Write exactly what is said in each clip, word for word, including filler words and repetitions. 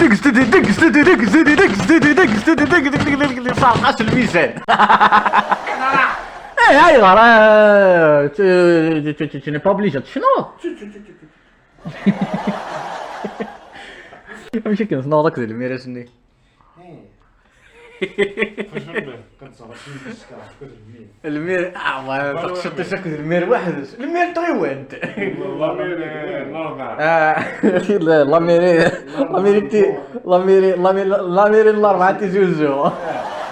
Degzedi, degzedi, degzedi, degzedi, degzedi, degzedi, degzedi, degzedi, degzedi, sɛerqas lmizan. Eh, ayɣer? Ah, tu, tu, tu, tu n'es pas obligé de tecnuḍ. Amek akken tnuɣeḍ akked lmir ass-nni? Lmir, ah, wa, taqciṭ-is akked lmir weḥd-s. Lmir n tɣiwant. Lamiri n ṛebɛa. Ah, la, lamiri, lamiri ti, lamiri, lamiri, lamiri n Larebɛa Tizi Uzzu.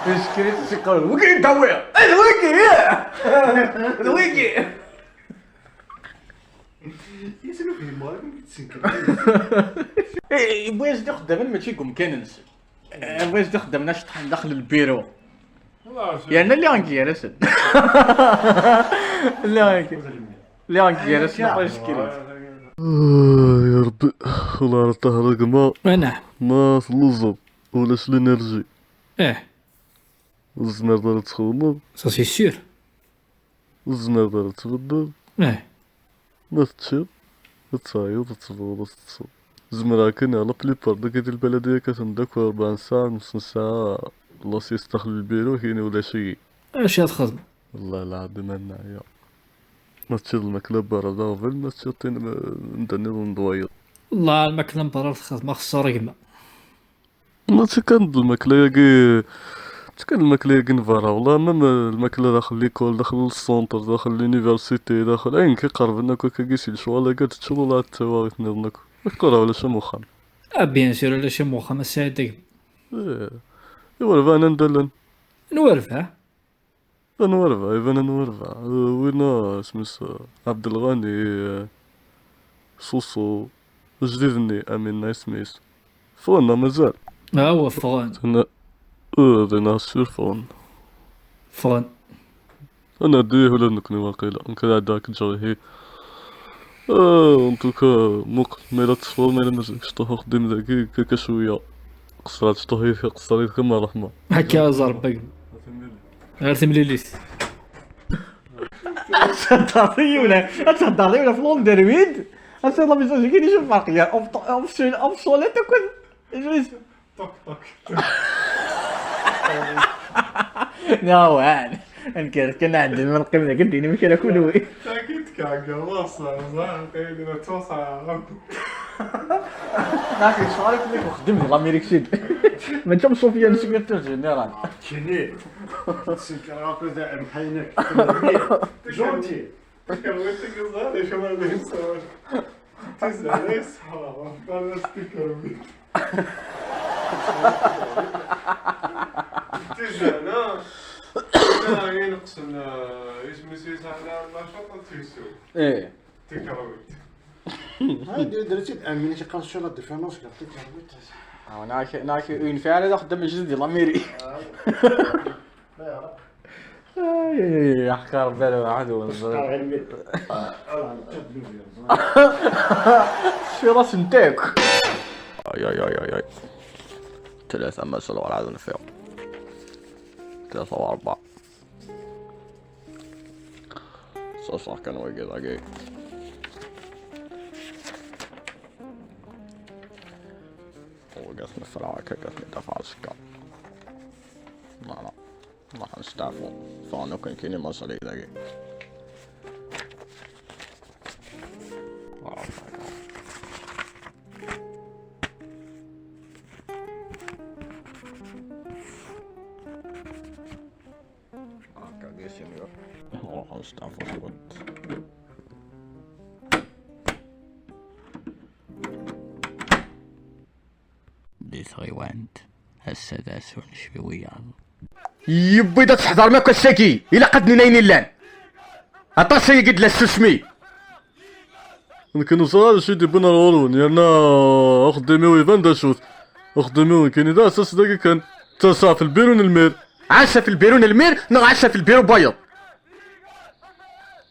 Meskint, siqqar, wigi i d-tawiḍ? Eh, d wigi, eh! D wigi! Yesruf yemma, akken i d-tsenker. Eh, yewwi-as-d ixeddamen mačči deg umkan-nsen. Eh, yewwi-as-d ixeddamen aceṭṭaḥ daxel n lbiru. Yerna lliɣ nekk gar-asen. Lliɣ nekk, lliɣ nekk gar-asen, ɣef acekrit. Ay, ya Rebbi, wala ara ṭṭaher a gma. Ana. Ma telluẓeḍ, ulac l'énergie. Eh. Ur tezmireḍ ara ad txedmeḍ. Ça, c'est sûr. Ur tezmireḍ ara ad tbeddeḍ. Eh. Ma teččiḍ, ad teɛyiḍ, ad tebɣuḍ ad teṭṭseḍ. Zemreɣ kan, la plupart dagi di lbaladiya kkaten-d akk rebɛa ssaɛa, nus n ssaɛa, la sieste daxel lbiru, kini ulac-iyi. Acu ad txedmeḍ? Wallah lɛadim ad neɛya. Ma teččiḍ lmakla n berra d aɣbel, ma teččiḍ tin n, n da nniḍen d wayeḍ. Wallah lmakla n berra ur t-xeddmeɣ, xeṣṣer gma. Mačči kan d lmakla-agi, mačči kan lmakla-agi n berra, wala même lmakla daxel l'école, daxel le centre, daxel l'université, daxel ayen k-iqerben akk akkagi si lecɣal-agi ad teččeḍ, wala ad tawaɣit nniḍen akk. Akk ur ulac am uxxam. Ah, bien sûr, ulac am uxxam, a Ssaɛid, a gma. Eh, iwerbaɛen anda llan? Anwa rbeɛ? Anwa rbeɛ, iban anwa rbeɛ. Eh, winna, isem-is, eh, Ɛebdelɣani, eh, Ṣuṣu, ajdid-nni, Amin, isem-is. Ffɣen neɣ mazal? Awa, ffɣen. Tenna, eh, dinna sûr ffɣen. Ffɣen. Ad nɛeddi ula d nekkni waqila. Nekk ad ɛeddiɣ ad k-ǧǧeɣ ihi. Eh, en tout cas, muqel, ma yella teffɣeḍ, ma yella mazal-ik cṭuḥ uxeddim dagi, kaka cwiya. Qeṣṣer ad cṭuḥ yid-k, qeṣṣer yid-k am ṛṛeḥma. Akka, a Rebbi. Ar timlilit. Ad thedder yiwen, ad thedder yiwen ɣef l'an deux mille. Ad thedder la message kini, شوف الفرق يا obsolète akked. Ṭuq, ṭuq. Neɣ wan. Ad nekker kan nɛeddi ma neqqim dagi, d-tinim kra kunwi. Taki tkaga, ẓer, ẓer, ẓer, ẓer. Naki, ccɣel fell-ak uxeddim di l'Amérique Sud. Mačči am Sofiane, secrétaire général. Kini. Tsenker akk da mḥaynek. Gentil. Tikerwiṭ-agi ẓer acu ara d-yessawal. Tizara yesḥerr, qqaren-as tikerwiṭ. Tizara, tizara ineqsen, eh, isem-is yesɛa la, la chaîne de télévision. Eh. Tikerwiṭ. Ha, d-, d-, d-, amin, akken qqaren sur la différence, gar tikerwiṭ. Ah, neɣ, neɣ, ur yenfiɛ ara ad axeddam ajdid di la mairie. Ah. Ay, ay, ay, yeḥqer Rebbi waḥed ur neẓri. Cfiɣ-asent akk. Ay, ay, ay, ay, ay. Tlata mazal werɛad nfiɣ. Tlata u rebɛa. Ṣaṣaɣ kan wagi dagi. Wagi ad t-nefra akka, ad t-nid-afeɣ azekka. Voilà. Nruḥ nesteɛfu. Ffɣen akk nekkini mazal-iyi dagi. Akka, bien sûr. Nruḥ nesteɛfu cwiṭ. Di tɣiwant, ass-a d ass ur necfi wiyaḍ. Yewwi-d ad tḥeḍrem akk ass-agi, ilaq ad d-nini ayen illan. Aṭas ayagi d la tsusmi. Nekk ur ẓriɣ ara d acu i d-yewwin ar ɣur-wen, yerna axeddim-iw iban d acu-t. Axeddim-iw nekkini d aɛessas dagi kan. Ttaseɣ ɣef lbiru n lmir. Ɛassa ɣef lbiru n lmir neɣ ɛassa ɣef lbiru n wayeḍ?